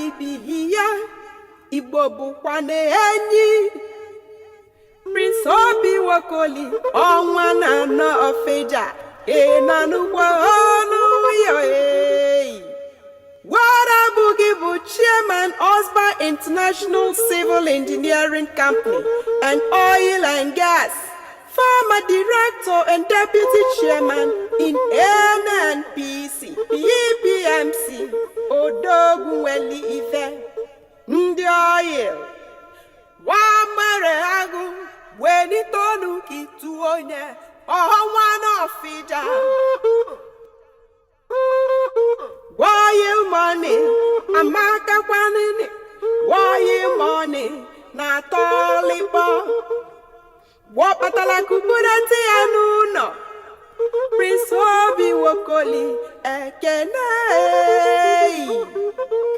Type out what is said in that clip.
ibi ya. Igbo bụkwa na enyi. Prince Obi Nwokoli, ọnwa na anọ ọfịja, ị na-anụkwa ọnụ ya ei. Warabugi bụ chairman, Osba International Civil Engineering Company and Oil and Gas, former director and deputy chairman in NNPC, PPMC, Odogwu nweli ife, ndị oil. Wa mere agụ welite ọnụ ka ịtụ onye ọnwa n'ọfịja. Oil money amaka kwanini, oil money na-atọ ọlịkpọ. Wọkpatara kubudata ya n'ụlọ. Prince Obi Nwokoli, ekene.